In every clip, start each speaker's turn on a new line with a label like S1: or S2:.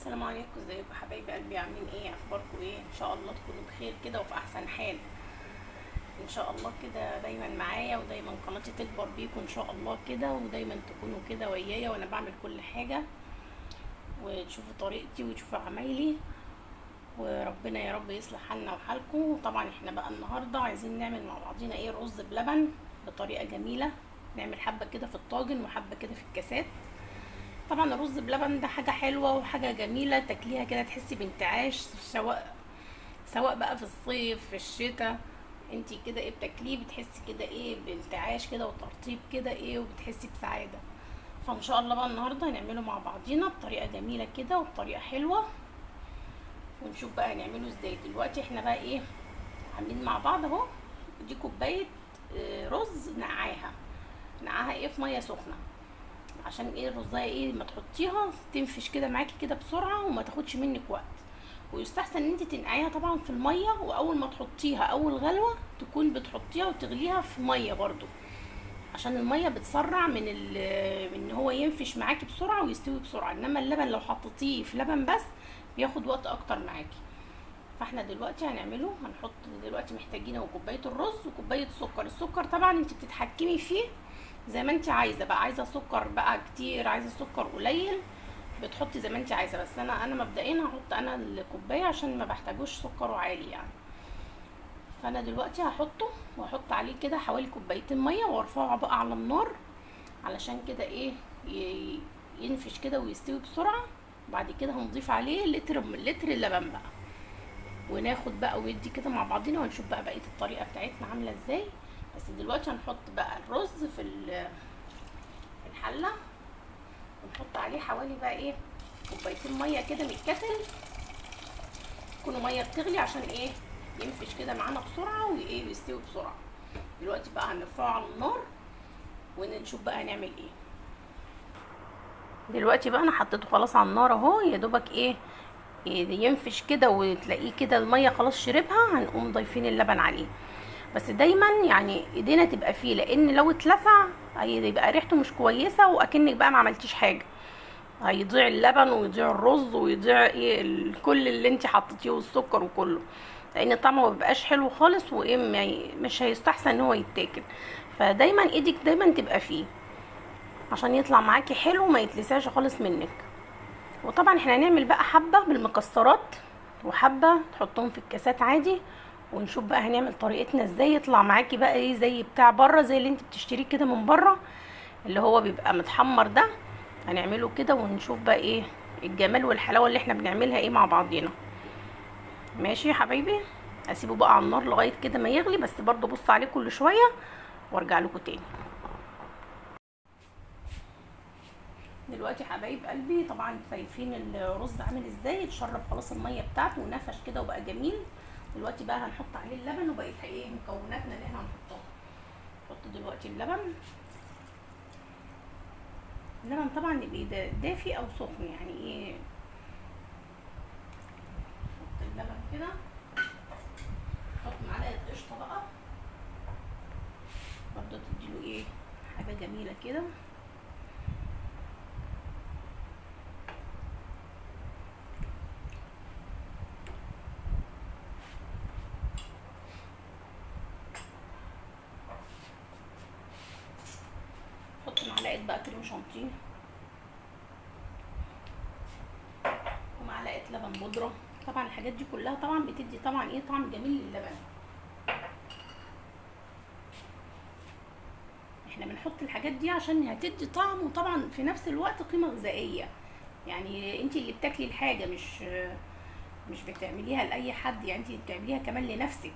S1: السلام عليكم، ازيكم حبايب قلبي؟ عاملين ايه؟ اخباركم ايه؟ ان شاء الله تكونوا بخير كده وفي احسن حال ان شاء الله كده. دايما معايا ودايما قناتي تكبر بيكم ان شاء الله كده، ودايما تكونوا كده ويايا وانا بعمل كل حاجة، وتشوفوا طريقتي وتشوفوا عمايلي، وربنا يا رب يصلح حالنا وحالكم. طبعا احنا بقى النهارده عايزين نعمل مع بعضينا ايه؟ رز بلبن بطريقة جميلة. نعمل حبه كده في الطاجن وحبه كده في الكاسات. طبعا الرز بلبن ده حاجة حلوة وحاجه جميلة تاكليها كده تحسي بانتعاش، سواء بقى في الصيف في الشتاء، انتي كده ايه بتاكليه بتحسي كده ايه بانتعاش كده وترطيب كده ايه، وبتحسي بسعادة. فان شاء الله بقى النهارده هنعمله مع بعضينا بطريقة جميلة كده وبطريقة حلوة، ونشوف بقى هنعمله ازاي. دلوقتي احنا بقى ايه عاملين مع بعض اهو. دي كوباية رز نقعاها ايه في مية سخنة، عشان ايه الرزايه ايه ما تحطيها تنفش كده معاكي كده بسرعة وما تاخدش منك وقت. ويستحسن ان انت تنقعيها طبعا في المية، واول ما تحطيها اول غلوه تكون بتحطيها وتغليها في مية برضو، عشان المية بتسرع من ان هو ينفش معاكي بسرعة ويستوي بسرعة. انما اللبن لو حطيتيه في لبن بس بياخد وقت اكتر معاكي. فاحنا دلوقتي هنعمله، هنحط دلوقتي محتاجين اهو كوباية الرز وكوبايه سكر. السكر طبعا انت بتتحكمي فيه زي ما انت عايزه بقى، عايزه سكر بقى كتير، عايزه سكر قليل، بتحطي زي ما انت عايزه. بس انا مبدئيا هحط انا الكوباية عشان ما بحتاجوش سكره عالي يعني. فانا دلوقتي هحطه واحط عليه كده حوالي كوبايتين مية، وارفعه بقى على النار علشان كده ايه ينفش كده ويستوي بسرعة. بعد كده هنضيف عليه لتر اللبن بقى، وناخد بقى ويدي كده مع بعضينا، ونشوف بقى بقية الطريقة بتاعتنا عامله ازاي. بس دلوقتي هنحط بقى الرز في الحلة، ونحط عليه حوالي بقى ايه كوبايتين مية كده من الكتل، يكونوا مية بتغلي عشان ايه ينفش كده معانا بسرعة وايه ويستوي بسرعة. دلوقتي بقى هنرفعه على النار ونشوف بقى هنعمل ايه. دلوقتي بقى انا حطيته خلاص على النار اهو، يا دوبك ايه ينفش كده وتلاقيه كده المية خلاص شربها، هنقوم ضايفين اللبن عليه. بس دايما يعني ايدينا تبقى فيه، لان لو اتلسع هيبقى ريحته مش كويسة، واكنك بقى ما عملتيش حاجة، هيضيع اللبن ويضيع الرز ويضيع ايه كل اللي انت حطيتيه والسكر وكله، لان طعمه ما بيبقاش حلو خالص، وايه مش هيستحسن ان هو يتاكل. فدايما ايدك دايما تبقى فيه عشان يطلع معاكي حلو وما يتلسعش خالص منك. وطبعا احنا هنعمل بقى حبه بالمكسرات وحبه تحطهم في الكاسات عادي، ونشوف بقى هنعمل طريقتنا ازاي يطلع معاكي بقى ايه زي بتاع بره، زي اللي انت بتشتريه كده من بره اللي هو بيبقى متحمر ده. هنعمله كده ونشوف بقى ايه الجمال والحلاوه اللي احنا بنعملها ايه مع بعضينا. ماشي يا حبايبي، اسيبه بقى على النار لغاية كده ما يغلي، بس برضو بص عليه كل شوية وارجع لكم تاني. دلوقتي حبايب قلبي طبعا شايفين الرز عامل ازاي، اتشرب خلاص المية بتاعته ونفش كده وبقى جميل. دلوقتي بقى هنحط عليه اللبن وبقية ايه مكوناتنا اللي احنا هنحطها. نحط دلوقتي اللبن. اللبن طبعا يبقى دافي او سخن، يعني ايه نحط اللبن كده، نحط معلقه قشطه بقى برضه تديله ايه حاجة جميلة كده. نحط معلقه بقى كريم شانتيه ومعلقة لبن بودره. طبعا الحاجات دي كلها طبعا بتدي طبعا ايه طعم جميل للبن. احنا بنحط الحاجات دي عشان هتدي طعم، وطبعا في نفس الوقت قيمة غذائية، يعني انت اللي بتاكلي الحاجة مش بتعمليها لاي حد، يعني انت بتعمليها كمان لنفسك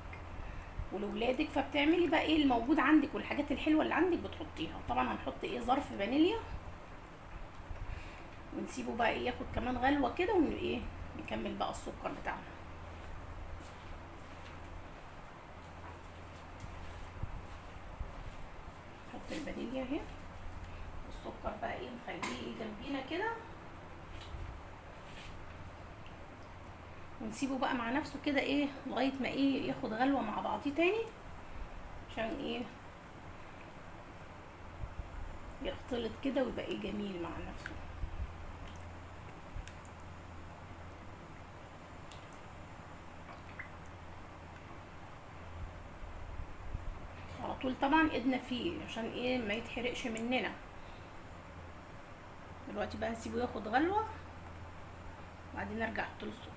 S1: ولولادك، فبتعملي بقى ايه الموجود عندك والحاجات الحلوة اللي عندك بتحطيها. طبعا هنحط ايه ظرف فانيليا ونسيبه بقى ايه ياخد كمان غلوه كده، وايه نكمل بقى السكر بتاعنا. نحط الفانيليا اهي، والسكر بقى ايه نخليه جنبينا كده، ونسيبه بقى مع نفسه كده ايه لغاية ما ايه ياخد غلوه مع بعضيه تاني، عشان ايه يختلط كده ويبقى ايه جميل مع نفسه. طول طبعا ايدنا فيه عشان ايه ما يتحرقش مننا. دلوقتي بقى هسيبه ياخد غلوه وبعدين ارجع احط له السكر.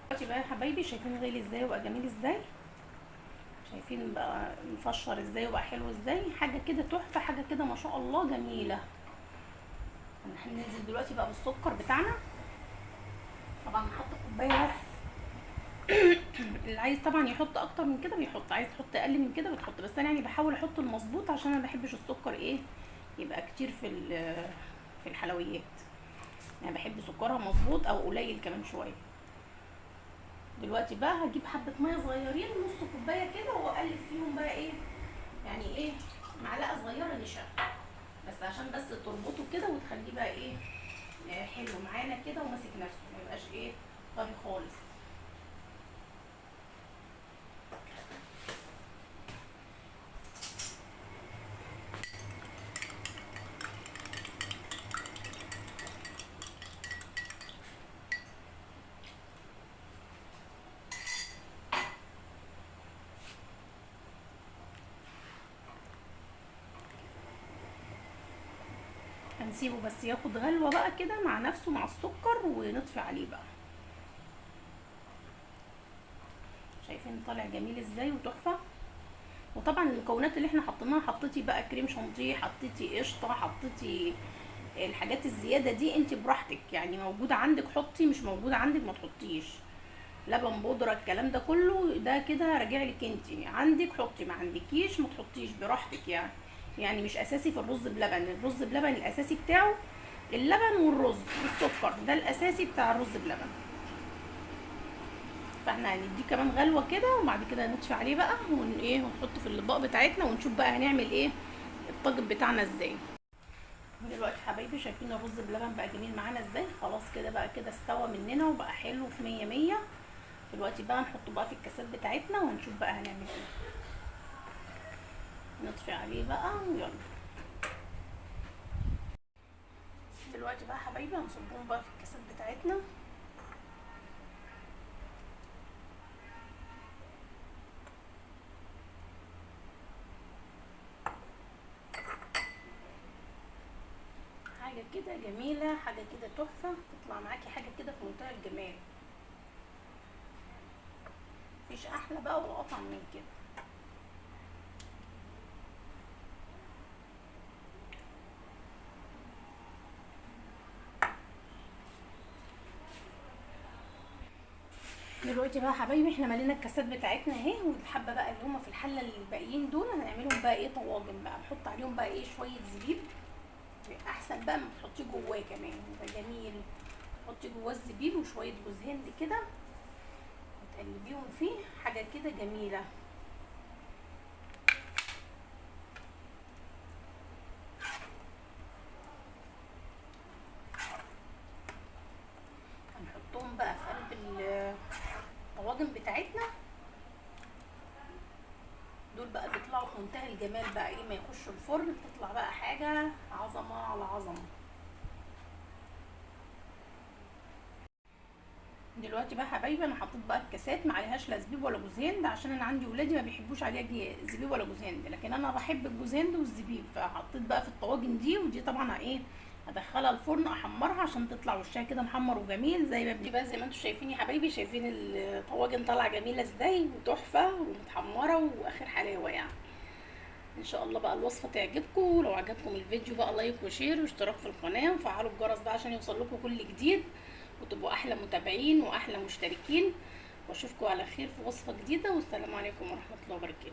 S1: دلوقتي بقى يا حبايبي شايفين غلي ازاي وبقى جميل ازاي، شايفين بقى مفشر ازاي وبقى حلو ازاي، حاجة كده تحفة، حاجة كده ما شاء الله جميلة. هننزل دلوقتي بقى بالسكر بتاعنا. طبعا هحط كوباية بس، اللي عايز طبعا يحط اكتر من كده بيحط، عايز تحط اقل من كده بتحط، بس انا يعني بحاول احط المظبوط عشان انا ما بحبش السكر ايه يبقى كتير في الحلويات، انا بحب سكرها مظبوط او قليل كمان شوية. دلوقتي بقى هجيب حبه مية صغيرين، نص كوباية كده، واقلب فيهم بقى ايه يعني ايه معلقه صغيرة نشا بس، عشان بس تربطه كده وتخليه بقى ايه حلو معانا كده وماسك نفسه، ما يبقاش ايه طري خالص. هنسيبه بس ياخد غلوه بقى كده مع نفسه مع السكر، ونطفي عليه بقى. شايفين طالع جميل ازاي وتحفه. وطبعا المكونات اللي احنا حطيناها، حطيتي بقى كريم شانتيه، حطيتي قشطه، حطيتي الحاجات الزيادة دي انت براحتك، يعني موجودة عندك حطي، مش موجودة عندك ما تحطيش. لبن بودره، الكلام ده كله ده كده راجع لك انت، عندك حطي، ما عندكيش ما تحطيش، براحتك يعني. يعني مش اساسي في الرز بلبن، الرز بلبن الاساسي بتاعه اللبن والرز والسكر، ده الاساسي بتاع الرز بلبن. فاحنا هنديه كمان غلوه كده، وبعد كده نطفي عليه بقى ايه ونحطه في الاطباق بتاعتنا، ونشوف بقى هنعمل ايه الطاجن بتاعنا ازاي. دلوقتي حبايبي شايفين الرز بلبن بقى جميل معانا ازاي، خلاص كده بقى كده استوى مننا وبقى حلو في 100 100. دلوقتي بقى نحطه بقى في الكاسات بتاعتنا ونشوف بقى هنعمل ايه. نطفي عليه بقى ويلا. دلوقتي بقى حبايبي هنصبهم بقى في الكاسات بتاعتنا. حاجة كده جميلة، حاجة كده تحفة، تطلع معاكي حاجة كده في منتهى الجمال، مفيش احلى بقى ولا اطعم من كده. دلوقتي بقى حبايبي احنا ملينا الكاسات بتاعتنا اهي، والحبه بقى اللي هما في الحلة الباقيين دول هنعملهم بقى ايه طواجن بقى، نحط عليهم بقى ايه شوية زبيب، احسن بقى ما تحطيه جواه كمان يبقى جميل. تحطي جواه الزبيب وشوية جوز هند كده وتقلبيهم فيه، حاجة كده جميلة. هنحطهم بقى في قلب الطواجن بتاعتنا، دول بقى بيطلعوا في منتهى الجمال بقى ايه ما يخشوا الفرن، بتطلع بقى حاجة عظمه على عظمه. دلوقتي بقى حبايبي انا حطيت بقى الكاسات، ما عليهاش لا زبيب ولا جوز هند عشان انا عندي ولادي ما بيحبوش عليها زبيب ولا جوز هند، لكن انا بحب الجوز هند والزبيب، فحطيت بقى في الطواجن دي. ودي طبعا ايه هدخلها الفرن احمرها عشان تطلع وشها كده محمر وجميل زي ما بيبقى. زي ما انتم شايفين يا حبايبي، شايفين الطواجن طالعه جميلة ازاي وتحفه ومتحمره واخر حلاوة يعني. ان شاء الله بقى الوصفة تعجبكم، ولو عجبكم الفيديو بقى like و share واشتراك في القناة وفعلوا الجرس بقى عشان يوصل لكم كل جديد، وتبقوا احلى متابعين واحلى مشتركين. واشوفكم على خير في وصفه جديدة، والسلام عليكم ورحمة الله وبركاته.